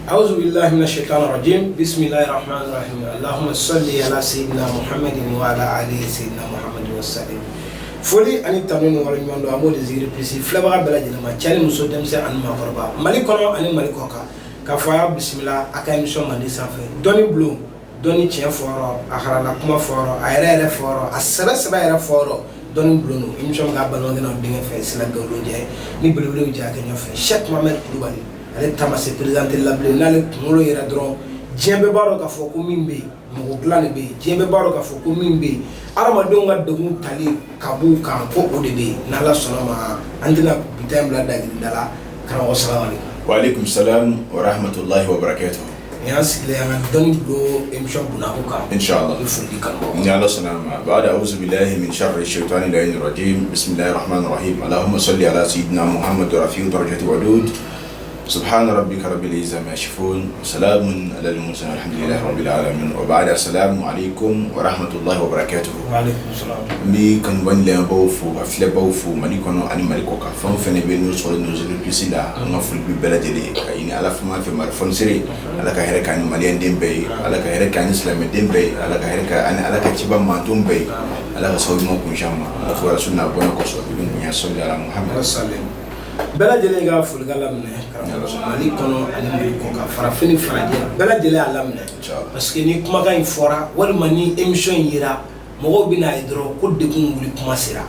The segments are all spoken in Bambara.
أعوذ بالله من الشيطان الرجيم، بسم الله الرحمن الرحيم، اللهم صل على سيدنا محمد وعلى آله سيدنا محمد وسلم. Foli ani tanu ni waleɲuman dɔn, an b'o de zikiri pisi filɛbaga bɛɛ lajɛlen ma, cɛ ni muso, denmisɛn ani maakɔrɔba, Mali kɔnɔ ani Mali kɔ kan, k'a fɔ a y'a bisimila a ka émission mandi sanfɛ, Dɔnni Bulon, dɔnni tiɲɛ fɔyɔrɔ, a harala kuma fɔyɔrɔ, a yɛrɛ yɛrɛ fɔyɔrɔ, a sɛbɛ sɛbɛ yɛrɛ fɔyɔrɔ, Dɔnni Bulon don. Émission min k'a balimakɛ n'aw denkɛ fɛ, Sila Gawulojɛ ni belebelew jɛ a kɛ ɲɔgɔn fɛ, Cheikh Mohamed Kulubali. Ale ta ma se présenté la bilen. N'ale kunkolo yɛrɛ dɔrɔn, diɲɛ bɛɛ b'a dɔn k'a fɔ ko min bɛ yen, mɔgɔ dilan de bɛ yen. Diɲɛ bɛɛ b'a dɔn k'a fɔ ko min bɛ yen, hadamadenw ka degun tali ka b'u kan, ko o de bɛ yen. N'Ala sɔnna ma, an tɛna bi ta in bila dagirida la. Karamɔgɔ, salamalekun. Waaleykum salam wa rahmatullahi wa barakatuh. Nin y'an sigilen an ka Dɔnni Bulon émission bunako kan. Inshallah. I bɛ foli di kanubagaw ma. Ni Ala sɔnna ma. بعد أعوذ بالله من شر الشيطان اللعين الرجيم، بسم الله الرحمن الرحيم، اللهم صل على سيدنا محمد رفيع درجة ودود، سبحان ربك رب العزة عما يصفون، وسلام على المرسلين، الحمد لله رب العالمين، وبعد، السلام عليكم ورحمة الله وبركاته. Waaleykum salam. N bɛ kanuba ni lamɛnbaaw fo, ka filɛbaw fo Mali kɔnɔ ani Mali kɔ kan. Fɛn o fɛn bɛ yen n'o sɔrɔ Nozuri Plus la, an ka foli bɛ bɛɛ lajɛlen ye, ka ɲini Ala fama fɛ, mari fɔnisere, Ala ka hɛrɛ k'an ni maliyɛn den bɛɛ ye, Ala ka hɛrɛ k'an ni silamɛden bɛɛ ye, Ala ka hɛrɛ k'an ni Ala ka ciba manton bɛɛ ye, Ala ka sababu ɲuman kun ma Ala fo rasul n'a bonya kosɔn, i bɛ bonya sɔli ala Muhamad. Salim, bɛɛ lajɛlen ka folikan laminɛ, karamɔgɔ, Mali kɔnɔ ani Mali kɔ kan, farafin ni farajɛ, bɛɛ lajɛlen y'a laminɛ. Inshallah. Parce que ni kumakan in fɔra walima ni émission in yera, mɔgɔw bɛna ye dɔrɔn ko degun wuli kuma sera.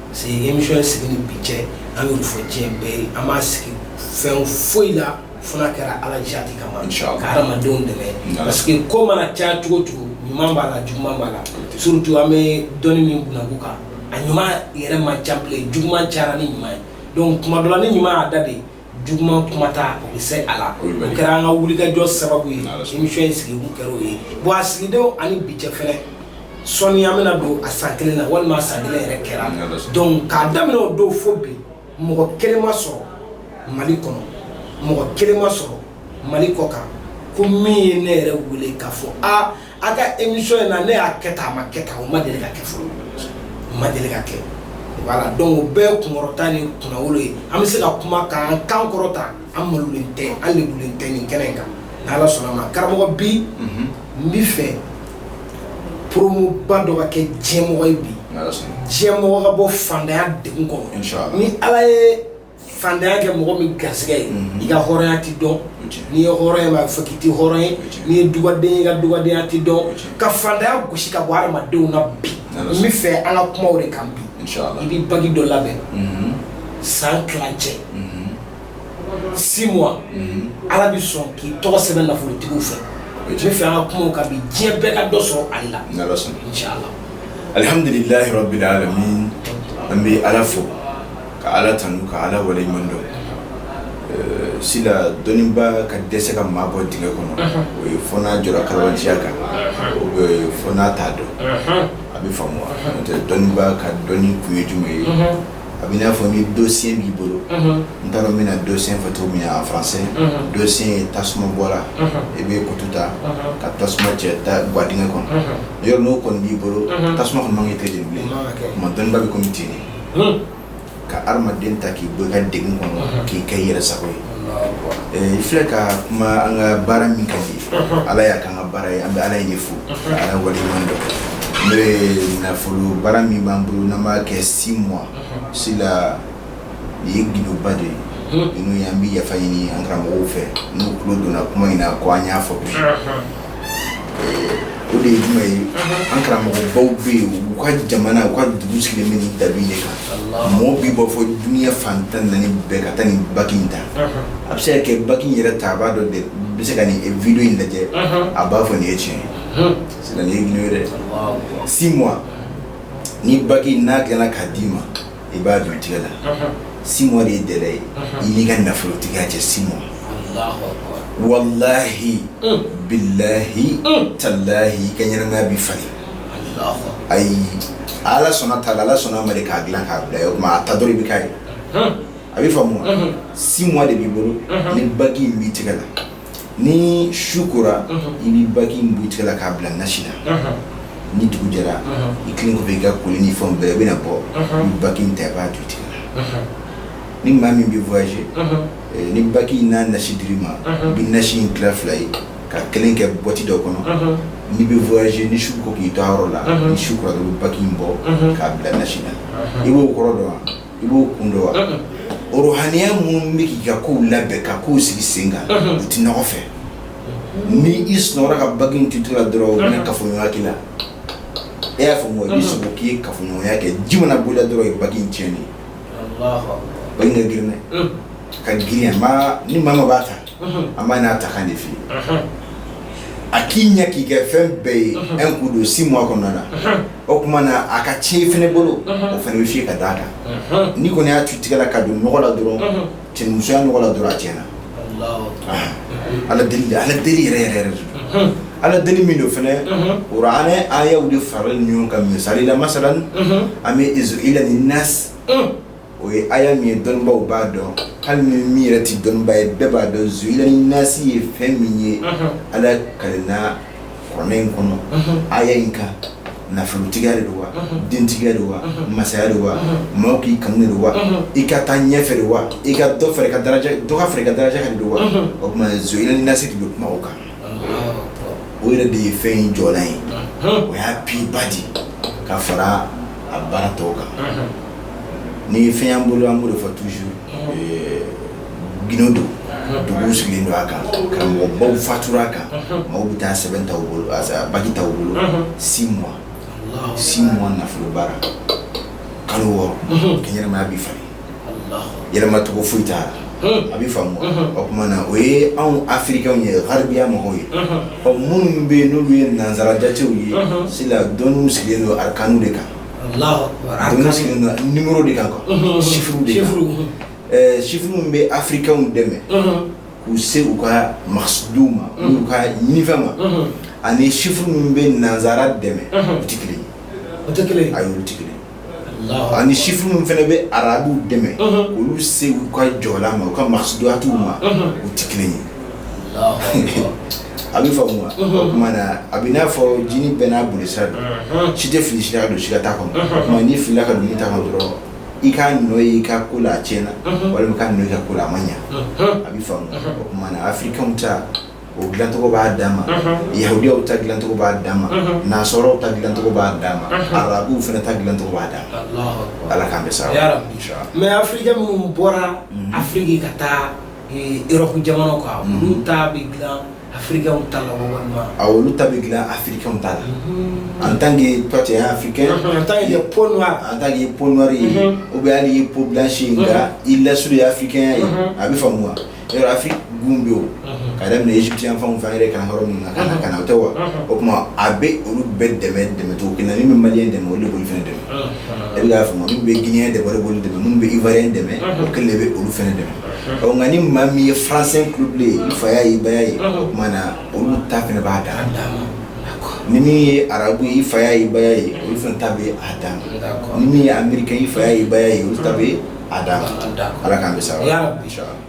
Parce que émission in sigi ni bi cɛ, an y'o fɔ diɲɛ bɛɛ ye, an b'a sigi fɛn foyi la fo n'a kɛra Ala jati kama. Inshallah. Ka hadamadenw dɛmɛ. Inshallah. Parce que ko mana caya cogo o cogo, ɲuman b'a la, juguman b'a la. Surtout an bɛ dɔnni min bunako kan, a ɲuman yɛrɛ man ca bilen, juguman cayara ni ɲuman ye. Donc tuma dɔ la, ni ɲuman y'a da de, juguman kuma ta, o bɛ se a la. O ye O bali. kɛra an ka wulikajɔ sababu ye. Ala sɔnna. Émission in sigi kun kɛra o ye. Bon, a sigidenw ani bi cɛ fɛnɛ, sɔnni an bɛna don a san 1 na walima a san 1 yɛrɛ kɛra. Ala sɔnna. Donc k'a daminɛ o don fo bi, mɔgɔ kelen ma sɔrɔ Mali kɔnɔ, mɔgɔ kelen ma sɔrɔ Mali kɔ kan ko min ye ne yɛrɛ wele k'a fɔ a a ka émission in na, ne y'a kɛ tan, a ma kɛ tan. O ma deli ka kɛ fɔlɔ, o ma deli ka kɛ. Voilà, donc o bɛɛ ye kunkɔrɔta ni kunnawolo ye. An bɛ se ka kuma k'an kan kɔrɔta, an malolen tɛ, an lebulen tɛ nin kɛnɛ in kan. N'Ala sɔnna ma, karamɔgɔ, bi n bi fɛ promo ba dɔ ka kɛ diɲɛmɔgɔ ye bi. Ala sɔnna. Diɲɛmɔgɔ ka bɔ fantanya degun kɔnɔ. Inshallah. Ni Ala ye fantanya kɛ mɔgɔ min garisɛgɛ ye, i ka hɔrɔnya ti dɔn. N'i ye hɔrɔn ye, b'a fɔ k'i ti hɔrɔn ye. N'i ye dugaden ye, i ka dugadenya ti dɔn. Ka fantanya gosi ka bɔ hadamadenw na bi, Ala n bɛ fɛ an ka kuma o de kan bi. Inshallah. I bɛ bague dɔ labɛn san tilancɛ, 6 mois, Ala bɛ sɔn k'i tɔgɔ sɛbɛn nafolotigiw fɛ. N bɛ fɛ an ka kuma o kan bi, diɲɛ bɛɛ ka dɔ sɔrɔ ale la. Ni Ala sɔnna. Inshallah. Alhamdulilahi rabbil alamin. An bɛ Ala fo, ka Ala tanu, ka Ala waleɲuman dɔn. Sila, dɔnniba ka dɛsɛ ka maa bɔ dingɛ kɔnɔ, o ye fo n'a jɔra kalabanciya kan, o bɛ fo n'a t'a dɔn, a bɛ faamu wa? N'o tɛ, dɔnniba ka dɔnni kun ye jumɛn ye? A bɛ n'a fɔ ni dossier b'i bolo, n t'a dɔn n bɛna dossier fɔ cogo min na en français. Dossier ye tasuma bɔra, i bɛ kutu ta ka tasuma cɛ ta bɔ a dingɛ kɔnɔ. Yɔrɔ n'o kɔni b'i bolo, tasuma kɔni man k'i tɛgɛ jeni bilen. O man ka kɛ. Kuma dɔnniba bɛ komi ten de, ka hadamaden ta k'i bɔ i ka degun kɔnɔ, k'i kɛ i yɛrɛ sago ye. I filɛ ka kuma an ka baara min ka di, Ala y'a k'an ka baara ye, an bɛ Ala in de fo, ka Ala waleɲuman dɔn. N'o ye nafolo baara min b'an bolo n'an b'a kɛ 6 mois. Sila, nin ye gindoba de ye. Ninnu ye, an bɛ yafa ɲini an karamɔgɔw fɛ n'u tulo donna kuma in na ko an y'a fɔ bi. O de ye jumɛn ye? An karamɔgɔbaw bɛ yen, u ka jamana, u ka dugu sigilen bɛ nin dabi de kan. Mɔgɔw bi bɔ fɔ dunuya fan 14 bɛɛ ka taa nin bague in ta. A bɛ se ka kɛ bague in yɛrɛ ta, a b'a dɔn de bɛ se ka nin vidéo in lajɛ, a b'a fɔ nin ye tiɲɛ ye. Sisan nin ye gindo ye dɛ. 6 mois, ni bague n'a dilanna k'a d'i ma, i b'a don i tigɛ la. 6 mois de ye délai ye i n'i ka nafolotigiya cɛ, 6 mois. Wallahi, billahi, tallahi, i ka ɲɛnamaya bi falen. Ayi, Ala sɔnna ta la, Ala sɔnna ma de k'a dilan k'a bila ye. O tuma a ta dɔrɔn i bɛ k'a ye, a bɛ faamu wa? 6 mois de b'i bolo ni bague in b'i tɛgɛ la. Ni su kora, i bɛ bague in bɔ i tɛgɛ la k'a bila nasi la. Ni dugu jɛra, i tilen kɔfɛ i ka koli ni fɛnw bɛɛ, i bɛna bɔ, i bɛ bague in ta, i b'a don i tɛgɛ la. Ni maa min bɛ voyager, ni baki n'a nasi dir'i ma, i bɛ nasi in tila fila ye ka kelen kɛ boîte dɔ kɔnɔ. N'i bɛ voyager, ni su ko k'i to a yɔrɔ la, ni su kora dɔrɔn, i bɛ baki in bɔ k'a bila nasi la. I b'o kɔrɔ dɔn wa? I b'o kun dɔn wa? Rohaniya minnu bɛ k'i ka kow labɛn, ka kow sigi sen kan, u tɛ nɔgɔ fɛ. Ni i sunɔgɔra ka baki in to la dɔrɔn, u bɛna kafoɲɔgɔnya k'i la. E y'a faamu wa? I bɛ sogo k'i ye kafoɲɔgɔnya kɛ, ji mana bɔ i la dɔrɔn, o ye baki in tiɲɛnen ye. Baki ka girin dɛ, ka girin. An b'a ni maa b'a ta, an b'a n'a ta kan de f'i ye. A k'i ɲɛ k'i kɛ fɛn bɛɛ ye un coup de 6 mois kɔnɔna na. O tuma na, a ka tiɲɛ i fɛnɛ bolo, o fɛnɛ bɛ f'i ye ka d'a kan. N'i kɔni y'a tu tigɛ la ka don nɔgɔ la dɔrɔn, cɛnimusoya nɔgɔ la dɔrɔn, a tiɲɛna. Ala deli, ala deli yɛrɛ yɛrɛ yɛrɛ de don. Ala deli min don fɛnɛ, kuranɛ ayaw de faralen ɲɔgɔn kan. Misali la, masalan, an bɛ zuyyina linnas, o ye aya min ye, dɔnnibaw b'a dɔn. Hali ni min yɛrɛ tɛ dɔnniba ye, bɛɛ b'a dɔn zuyyina linnasi ye fɛn min ye. Ala kalenna kuranɛ in kɔnɔ aya in kan. Nafolotigiya de don wa, dentigiya de wa, masaya de wa, maaw k'i kanu de don wa, i ka taa ɲɛfɛ de wa, i ka dɔ fara i ka daraja, dɔ ka fara i ka daraja kan de don wa? O tuma, zuyyina linnasi de bɛ kuma o kan. O yɛrɛ de ye fɛn in jɔlan ye. O y'a piba di ka fara a baara tɔw kan. Ni fɛn y'an bolo, an b'o de fɔ toujours, gindo don, duguw sigilen don a kan, karamɔgɔbaw fatura a kan. Maaw bɛ taa sɛbɛn ta u bolo, a baki ta u bolo. 6 mois, 6 mois nafolo baara, kalo 6, kɛ ɲɛnamaya b'i falen, yɛlɛmacogo foyi t'a la. A bɛ faamu. O tuma na, o ye anw afirikɛnw ye, garibiya mɔgɔw ye. Ɔ, minnu bɛ yen n'olu ye nansara jatew ye, sisan dɔnniw sigilen don arikanu de kan, dɔnniw sigilen don numéro de kan quoi, chiffres de kan. Chiffres min bɛ afirikɛnw dɛmɛ k'u se u ka makasudiw ma, n'u ka ɲinifɛn ma, ani chiffre min bɛ nansara dɛmɛ, u tɛ kelen ye. O tɛ kelen ye. Ayi, olu tɛ kelen ye. Ani chiffre min fana bɛ arabuw dɛmɛ olu se u ka jɔlan ma, u ka makasudiyatiw ma, u tɛ kelen ye. A bɛ faamu wa? O tuma na, a bɛ n'a fɔ jini bɛɛ n'a boli sira don. Si tɛ fili sira don, sika t'a kɔnɔ. O tuma, n'i filila ka don min ta kɔnɔ dɔrɔn, i k'a nɔ ye i ka ko la, a tiɲɛna, walima i k'a nɔ ye i ka ko la, a ma ɲa. A bɛ faamu. O tuma na, afirikɛnw ta, o dilancogo b'a dan ma, yahudiyaw ta dilancogo b'a dan ma, nasɔrɔw ta dilancogo b'a dan ma, arabuw fana ta dilancogo b'a dan ma. Ala k'an bɛ sa. Mais afirikɛn minnu bɔra Afiriki ka taa Europe jamanaw kan, olu ta bɛ dilan afirikɛnw ta la walima? Awɔ, olu ta bɛ dilan afirikɛnw ta la. En tant que toi, tu es un africain, en tant que peau noire, en tant que peau noire ye, ou bien hali i ye peau blanche ye, nka i lasulu ye africain ye. A bɛ faamu wa? Yɔrɔ Afrique gun bɛ o ka daminɛ Égypte yan fanw fɛ, an yɛrɛ kalan yɔrɔ min na ka na, o tɛ wa? O tuma, a bɛ olu bɛɛ dɛmɛ dɛmɛ cogo kelen na. Min bɛ malien dɛmɛ, olu de b'olu fana dɛmɛ. E bɛ k'a faamu? Min bɛ guinéen dɛmɛ, o de b'olu dɛmɛ. Minnu bɛ ivoirien dɛmɛ, o kelen de bɛ olu fana dɛmɛ. Ɔ, nka ni maa min ye français tulo ye, i fa y'a ye, i ba y'a ye, o tuma na, olu ta fana b'a dan. Ni min ye arabu ye, i fa y'a ye, i ba y'a ye, olu fana ta bɛ a dan. Ni min ye américain, i fa y'a ye, i ba y'a ye, olu ta bɛ a dan. Ala k'an bɛ sa.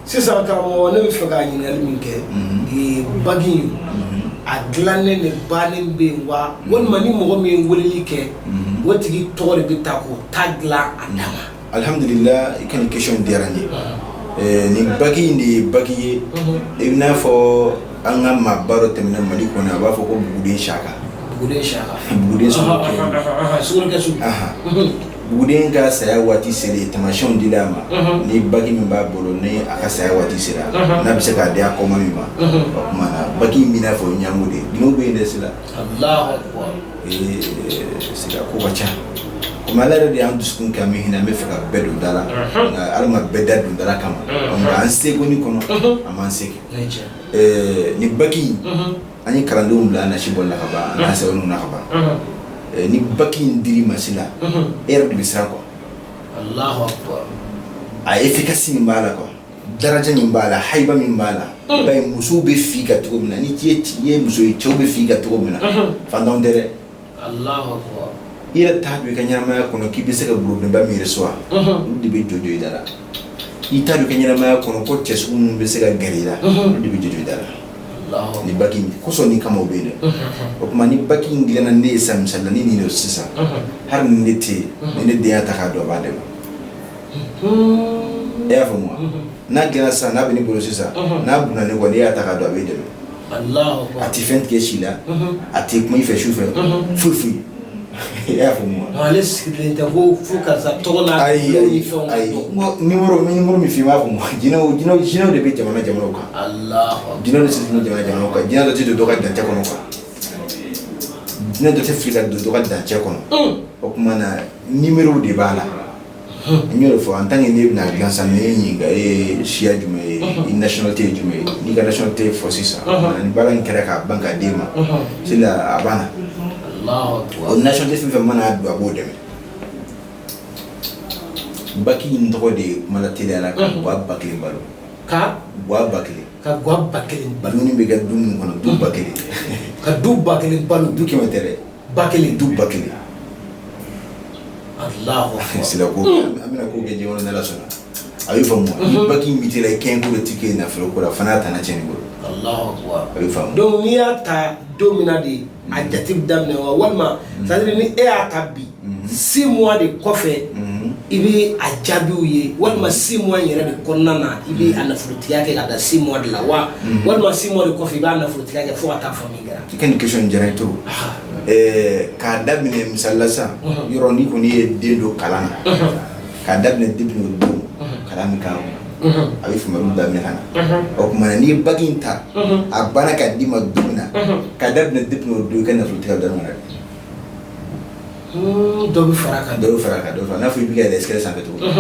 Sisan karamɔgɔ, ne bɛ fɛ ka ɲininkali min kɛ, bagi in, a dilannen de bannen bɛ yen wa, walima ni mɔgɔ min ye weleli kɛ, o tigi tɔgɔ de bɛ ta k'o ta dilan a dan ma? Alhamdulillah, i ka nin question diyara n ye. Nin bagi in de ye bagi ye, i bɛ n'a fɔ an ka maaba dɔ tɛmɛna Mali kɔnɔ, a b'a fɔ ko buguden saka. Buguden saka. Buguden. Sukaro su. Buguden ka saya waati selen, tamasiyɛnw dila a ma ni bagi min b'a bolo. Ni a ka saya waati sera, n'a bɛ se k'a di a kɔma min ma, o tuma na, bagi in b'i n'a fɔ ɲango de gindow bɛ yen dɛ. Sila sila, ko ka ca. Komi Ala yɛrɛ de y'an dusukun kɛ, an bɛ hinɛ, an bɛ fɛ ka bɛɛ don da la, nka Ala ma bɛɛ da don da la kama. Nka an seko ni kɔnɔ, an m'an se kɛ. Ni bagi in, an ye kalandenw bila an nasi bɔli la ka ban, an n'a sɛbɛnniw na ka ban. Ni baki in dir'i ma sisan, e yɛrɛ de bɛ siran quoi. A efficace min b'a la quoi, daraja min b'a la, hayiba min b'a la, i b'a ye musow bɛ fi ka cogo min na, ni i ye muso ye, cɛw bɛ fi ka cogo min na, fantanw tɛ dɛ. I yɛrɛ t'a dɔn i ka ɲɛnamaya kɔnɔ k'i bɛ se ka gorobinɛba min recevoir, olu de bɛ jɔ jɔ i da la. I t'a dɔn i ka ɲɛnamaya kɔnɔ ko cɛ sugu minnu bɛ se ka gɛrɛ i la, olu de bɛ jɔ jɔ i da la. Ni baki in kosɔn, ni kama o bɛ yen dɛ. O tuma, ni baki in dilanna ne ye sisan, misali la, ni nin don sisan, hali ni ne tɛ yen, ni ne den y'a ta k'a dɔn, a b'a dɛmɛ. E y'a faamu wa? N'a dilanna sisan, n'a bɛ ne bolo sisan, n'a bunna ne kɔ, n'i y'a ta k'a don, a b'i dɛmɛ. A tɛ fɛn tigɛ si la, a tɛ kuma i fɛ su fɛ, foyi foyi. I y'a faamu wa? Ale sigilen tɛ ko fo karisa tɔgɔ n'a ayi ni fɛnw. Ayi, n ko numéro, n bɛ numéro min f'i ye, n b'a faamu. Jinɛw de bɛ jamana jamanaw kan. Jinɛw de sigilen bɛ jamana jamanaw kan. Jinɛ dɔ tɛ don dɔ ka dancɛ kɔnɔ quoi. Jinɛ dɔ tɛ fili ka don dɔ ka dancɛ kɔnɔ. O tuma na, numéro de b'a la. N y'o de fɔ, en tant que ne bɛna dilan sisan, ne ye ɲininka, e ye siya jumɛn ye, i nationalité ye jumɛn ye? N'i ka nationalité fɔ sisan, ni baara in kɛra k'a ban k'a d'e ma, sisan a banna. O nationalité fɛn fɛn mana don, a b'o dɛmɛ. Baki in tɔgɔ de ye, kuma la teliya la, ka gwa 1000 balo. Ka gwa 1000. Ka gwa 1000 balo. Dumuni bɛ kɛ du min kɔnɔ, du 1000. Ka du 1000 balo. Du 100 tɛ dɛ. 1000. Du 1000. Allahu akbar. Sila ko an bɛna ko kɛ diɲɛ kɔnɔ, n'Ala sɔnna, a bɛ faamu. Ni baki in b'i teliya, i kɛɲɛ ko de ti kɛ nafolo ko la, fana y'a tana tiɲɛ bolo. Allahu akbar. A bɛ faamu. Donc n'i y'a ta don min na de, a jate bɛ daminɛ wa, walima c'est à dire ni e y'a ta bi, 6 mois de kɔfɛ i bɛ a jaabiw ye, walima 6 mois in yɛrɛ de kɔnɔna na i bɛ a nafolotigiya kɛ ka da 6 mois de la wa, walima 6 mois de kɔfɛ i b'a nafolotigiya kɛ fo ka taa fɔ min kɛra? I ka nin question in diyara n ye trop. K'a daminɛ misali la sisan, yɔrɔ n'i kɔni ye den don kalan na, k'a daminɛ depuis o don, kalan bɛ k'a kun, a bɛ faamuyaliw daminɛ ka na. O tuma na, n'i ye baki in ta, a banna k'a d'i ma don min na, k'a daminɛ depuis o don, i ka nafolotigiya bɛ daminɛ. Dɔ bɛ fara a kan. Dɔ bɛ fara a kan, dɔ bɛ fara, n'a fɔ i bɛ ka yɛlɛ escalier sanfɛ cogo min,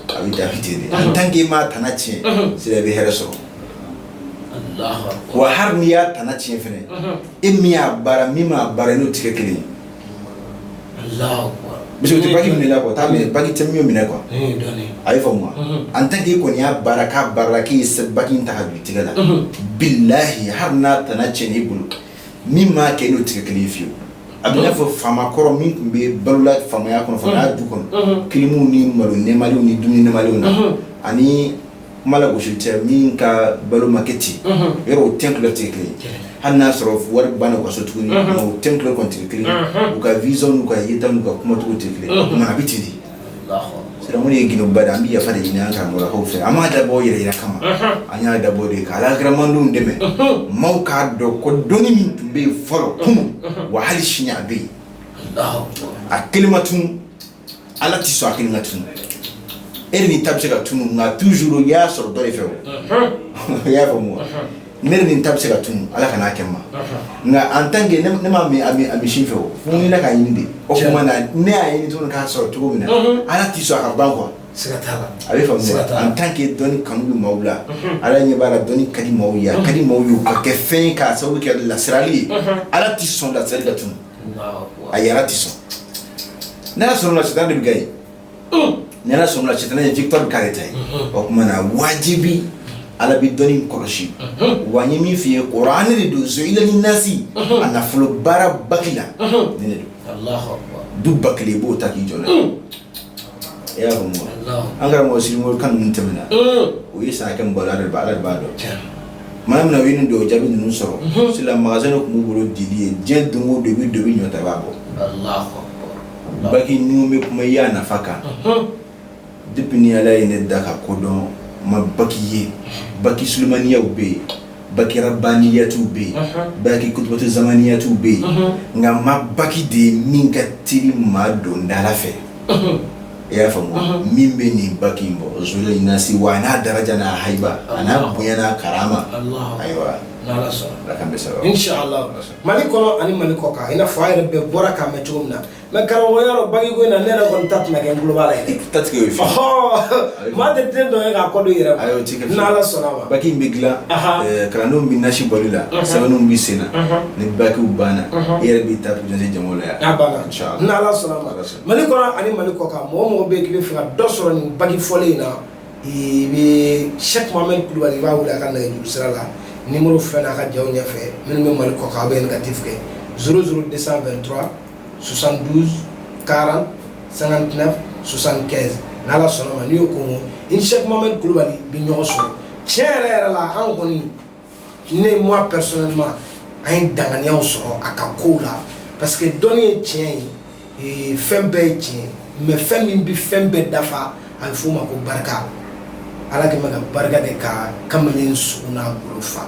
a bɛ taa ten de. En tant que i m'a tana tiɲɛ, c'est i bɛ hɛrɛ sɔrɔ. Wa hali n'i y'a tana tiɲɛ fɛnɛ, e min y'a baara, min m'a baara, n'o tɛ kɛ kelen ye. Parce que o tɛ baki minɛ la quoi, t'a minɛ, baki tɛ min minɛ quoi. A ye faamu wa? En tant que e kɔni y'a baara, k'a baara k'e ye baki in ta ka don i tɛgɛ la, bilahi, hali n'a tana tiɲɛ i bolo, min m'a kɛ, n'o tɛ kɛ kelen ye fiyewu. A bɛ i n'a fɔ faama kɔrɔ min tun bɛ balola faamaya kɔnɔ, faamaya du kɔnɔ, kilimuw ni malo nɛmaliw ni dumuni nɛmaliw na, ani kuma la gosi cɛ min ka balo ma kɛ ten, yɔrɔ o teint couleur tɛ kelen ye. Hali n'a sɔrɔ wari banna u ka so tuguni, mais o teint couleur kɔni tɛ kelen ye. U ka vision n'u ka yeta n'u ka kumacogo tɛ kelen ye. O tuma a bɛ ten de. Siramu ye gindoba de, an bɛ yafa de ɲini an karamɔgɔlakaw fɛ. An m'a dabɔ yɛrɛ yira kama, an y'a dabɔ de ka alakiramandenw dɛmɛ, maaw k'a dɔn ko dɔnni min tun bɛ yen fɔlɔ kunun, wa hali sini a bɛ yen, a kelen ma tunu. Ala ti sɔn a kelen ka tunu. E de ni ta bɛ se ka tunu, nka toujours i y'a sɔrɔ dɔ de fɛ o. I y'a faamu wa? Ne de ni ta bɛ se ka tunu, Ala kan'a kɛ n ma, nka en tant que ne m'a min a min sin fɛ o, fo n wulila k'a ɲini de. O tuma na, ne y'a ɲini tuguni k'a sɔrɔ cogo min na, Ala ti sɔn a ka ban quoi. Siga t'a la. A bɛ faamu wa? En tant que dɔnni kanu bɛ maaw la, Ala ɲɛ b'a la, dɔnni ka di maaw ye, a ka di maaw ye u ka kɛ fɛn ye k'a sababu kɛ lasirali ye. Ala ti sɔn lasirali ka tunu, ayi, Ala ti sɔn. N'Ala sɔnna la, sitanɛ de bɛ gagner. Ni Ala sɔnna la, sitanɛ ye victoire bɛ k'ale ta ye. O tuma na, wajibi, Ala bɛ dɔnni kɔlɔsi. Wa n ye min f'i ye, kuranɛ de don, zoyila ni nasi a nafolo baara baki la, nin de don. Du 1000, i b'o ta k'i jɔ n'a ye. E y'a faamu wa? An karamɔgɔ Sirimɔri kan ninnu tɛmɛna, o ye san hakɛ min balo, Ala de b'a dɔn. Tuma min na u ye nin dɔw jaabi ninnu sɔrɔ sisan, magasin dɔ tun b'u bolo dili ye diɲɛ don o don, i bɛ don, i bɛ ɲɔ ta, i b'a bɔ. Baki ninnu bɛ kuma i y'a nafa kan. Depuis ni Ala ye ne da ka ko dɔn, ma baki ye. Baki sulemaniyaw bɛ yen, baki rabaniyatiw bɛ yen, baki kutubatu zamaniyatiw bɛ yen, nka ma baki de ye min ka teli maa don da la fɛ. I y'a faamu? Min bɛ nin baki in bɔ zoyila nasi wa, a n'a daraja n'a hayiba, a n'a bonya n'a karama. Ayiwa. N'Ala sɔnna. Ala k'an bɛ sɔrɔ. Inshallah. Mali kɔnɔ ani Mali kɔ kan, i n'a fɔ a yɛrɛ bɛɛ bɔra k'a mɛn cogo min na. Mais karamɔgɔ, yɔrɔ baki ko in na, ne yɛrɛ kɔni ta tɛna kɛ n tulo b'a la yɛrɛ. Ta tigɛ o ye fiyewu. Ɔhɔ, maa tɛ den dɔ ye k'a kɔ don i yɛrɛ ma. Ayi, o ti kɛ fiyewu. N'Ala sɔnna a ma. Baki in bɛ dilan, kalandenw bɛ nasi bɔli la, sɛbɛnniw bɛ sen na. Ni bakiw banna, i yɛrɛ b'i ta présenter jamaw la yan. A banna. Inshallah. N'Ala sɔnna a ma. Ala sɔnna. Mali kɔnɔ ani Mali kɔ kan, mɔgɔ o mɔgɔ bɛ yen k'i bɛ fɛ ka dɔ sɔrɔ nin baki fɔlen in na, i bɛ Cheikh Mohamed Kulubali, i b'a wele a ka nɛgɛjuru sira la, numéro filɛ n'a ka jaw ɲɛfɛ. Minnu bɛ Mali kɔ kan, aw bɛ indicatif kɛ 00 223 72 40 59 75. N'Ala sɔnna ma, n'i y'o ko i ni Cheikh Mohamed Kulubali bɛ ɲɔgɔn sɔrɔ. Tiɲɛ yɛrɛ yɛrɛ la, an kɔni, ne, moi personnellement, an ye danganiyaw sɔrɔ a ka kow la, parce que dɔnni ye tiɲɛ ye, fɛn bɛɛ ye tiɲɛ ye, mais fɛn min bɛ fɛn bɛɛ dafa, A bɛ f'o ma ko barika. Ala kɛlen bɛ ka barika kɛ ka kamalen sugu n'a bolo fa.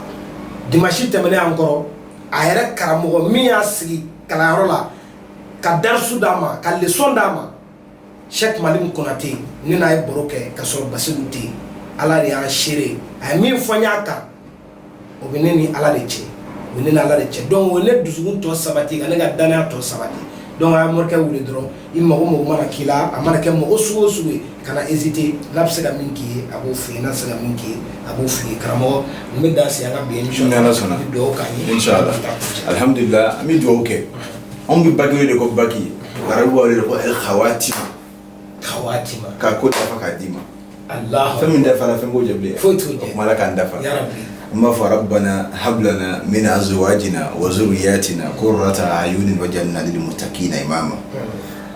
Dimanche tɛmɛnen an kɔrɔ, a yɛrɛ karamɔgɔ min y'a sigi kalanyɔrɔ la ka darisu d'a ma, ka leçon d'a ma, Cheikh Malim Konate, ne n'a ye baro kɛ ka sɔrɔ Basiru tɛ yen. Ala de y'an seere, a ye min fɔ n y'a kan, o bɛ ne ni Ala de cɛ, o bɛ ne ni Ala de cɛ. Donc o ye ne dusukun tɔ sabati, ka ne ka danaya tɔ sabati. Donc a ye morikɛ wele dɔrɔn, i mago mago mana k'i la, a mana kɛ mɔgɔ sugu o sugu ye, kana hésiter. N'a bɛ se ka min k'i ye, a b'o f'i ye, n'a tɛ se ka min k'i ye, a b'o f'i ye. Karamɔgɔ, n bɛ dan sigi an ka bi émission. Ni Ala sɔnna. I bɛ dugawu k'an ye. Inshallah, alhamdulillah, an bɛ dugawu kɛ. Anw bɛ baki wele ko baki, arabu b'a wele ko el khawatima. Khawatima. Ka ko dafa k'a d'i ma. Allah. Fɛn min dafara, fɛn b'o jɛ bilen. Foyi t'o jɛ. O kuma Ala k'an dafa. Ya Rabbi. An b'a fɔ rabbana hablana min azwajina wa zurriyatina qurrata a'yunin waj'alna lil muttaqina imama.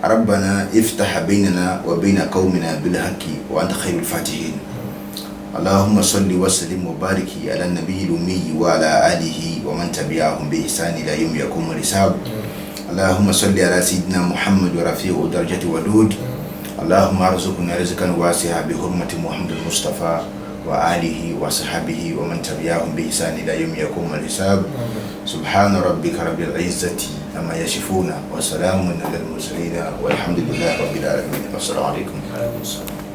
Rabbana iftah bainana wa baina qaumina bil haqqi wa anta khairul fatihin. Allahumma salli wa sallim wa bariki ala nabiyil ummi wa ala alihi wa man tabi'ahum bi ihsan ila yawmi yaqumul hisab. Allahumma salli ala sayyidina Muhammad wa rafi'u darajati wadud. Allahumma arzuqna rizqan wasi'a bi hurmati Muhammad al-Mustafa wa alihi wa sahbihi wa man tabi'ahum bi ihsan ila yawmi yaqumul hisab. Subhana rabbika rabbil izzati amma yasifuna wa salamun alal mursalin walhamdulillahi rabbil alamin. Assalamu alaikum. Alaikum salam.